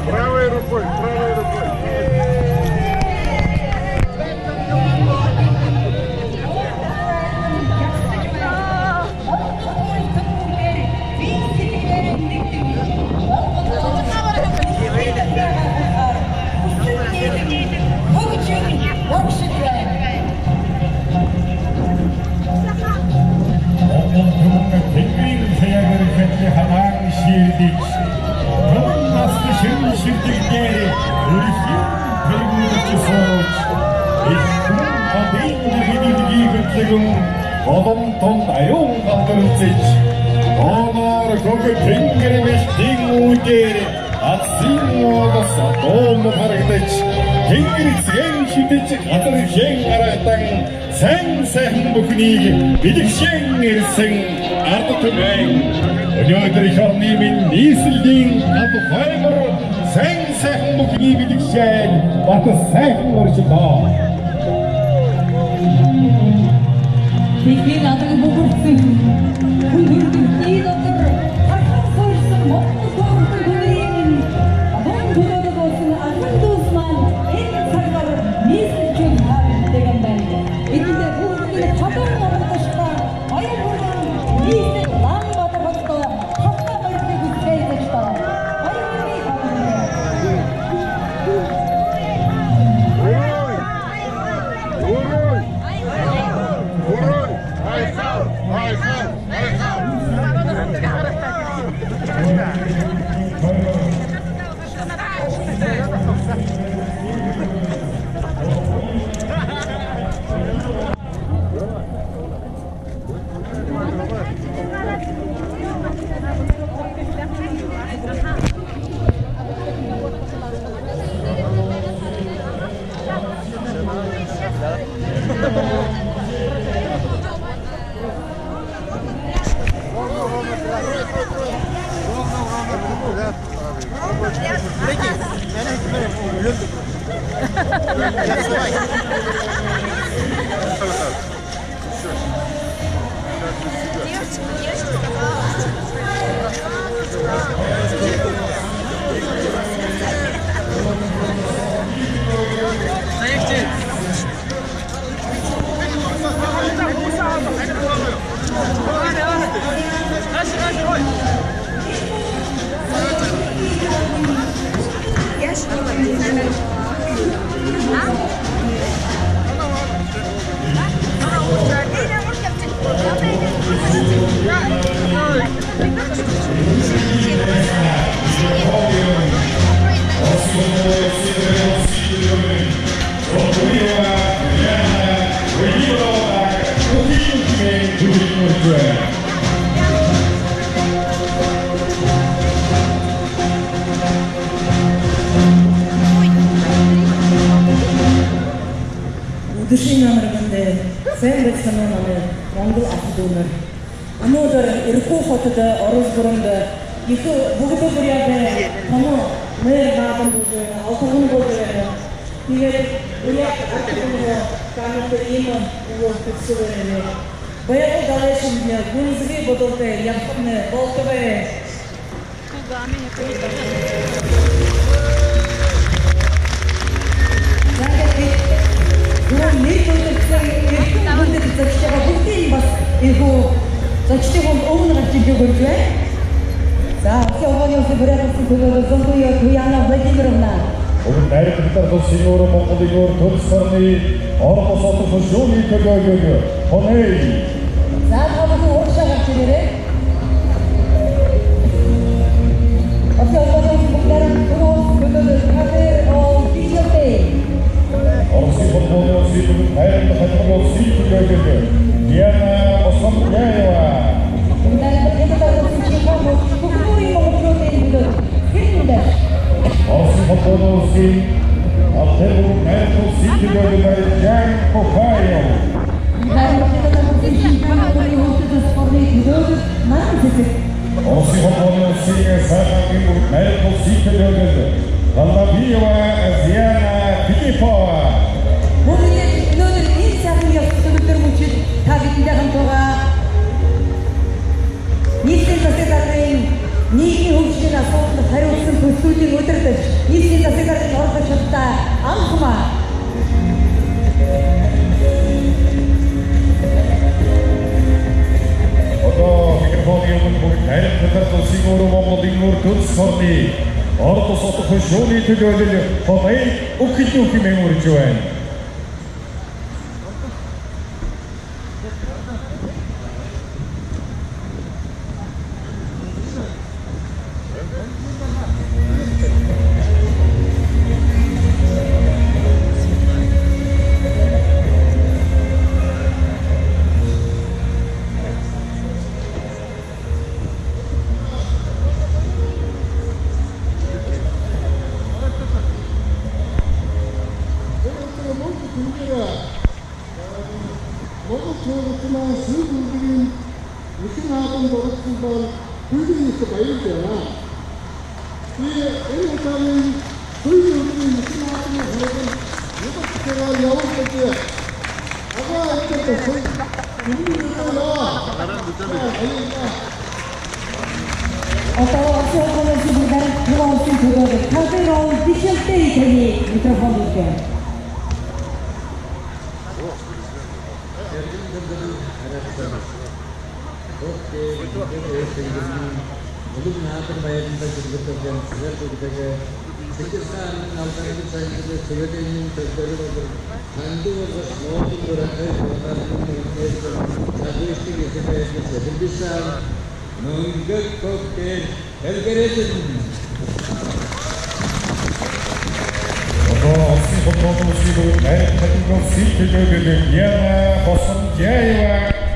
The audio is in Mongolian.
Правой рукой, правой рукой. Бэлэгшэн ирсэн ард түмэн өнөөдөр их орны минь нийслэлийн гад хоймор сайн сайхан бүхний бэлэгшэн бат сайхан урьдлаа. Тэхийн адаг бөгөрсөн хүн хөргөний дотор хархан суурьсан Монгол төвөртөн хүнрийн мөн төлөөдөг болсон ахын дүүс маань энэ цагаар нийслэлчүүд хавьдаг юм байна. Эдэндээ бүгдний чодон оролдоштой баяр хүргэн нийслэл Улаанбаатар хотод тавтай баярлыг хүсье гэж таа. Баяр хүргэе та бүхэндээ. Өдрийн намраганд сайн байцгаана уу манай Монгол ах дүү нар. Өнөөдөр Иркү хотод Орос гүрэнд их бүгд бүрээ том нэр наадам болж байна, алтан болж байна. Тэгээд үрээ артын камер ийм үг төсөв байна. Баяр далайшин гүнзгий бодолтой явхны болтовэ. Түрүүн нэр төлөвлөсөн эрхэм хүндэт зочид байгаа бүгдийг бас энэхүү зочдын өмнө гарч ирэхийг урьж байна. За, Улсын холбооны улсын Бурят улсын төлөөлөл Зонтуя Туяна Владимировна. Бүгд найрамдах улсын өөр Монголын өөр төрс орны Орос улсын хөшөөний төлөөлөл Хонэй. За, та бүхэн урагшаа гарч ирээрэй. Улсын холбооны улсын бүгд найрамдах улсын төлөөлөл Кадер Официалтэй. Оросын холбооны улсын бүгд найрамдах улсын төлөөлөл Диана Осомбаева. Бүгд найрамдах улсын чихэн бүхний монголчуудын төлөө хэрнээ. Оросын холбооны улсын Алтай бүгд найрамдах улсын төлөөлөл Жан Кохаев. Найрамдах улсын чихэн бүхний спортын төлөөлөл Нан цэцэг. Оросын холбооны улсын сайхан бүгд найрамдах улсын төлөөлөл Балабиева Зиана Филиппова. Бүгд студийн удирдагч, нийслэлийн засаг даргын орлогчдаа анхмаа. Одоо микрофоныг өмнө бүгд харин талаар улсын өрөө Монголын өр төнс орны орд ус отох шүүний төлөөлөл хомой өгөх хэмээн үрж байна. Монгол сүйд үлгэрийн эхэн хаалан дурдсан бол хуулийн их баяр байна. Би энэ удаагийн хуулийн үлгэрийн эхэн хаалны хурдан юбацгаа явуулдаг. Ага это хууль. Одоо Улсын хурлын бүгдээр Тува улсын төлөөлөл Калдерон Бишэлтэй таны микрофон өгье. Одоо Улсын хурлын улсын бүгд харин төлөөлөл төлөөлөл Яна Босонжаева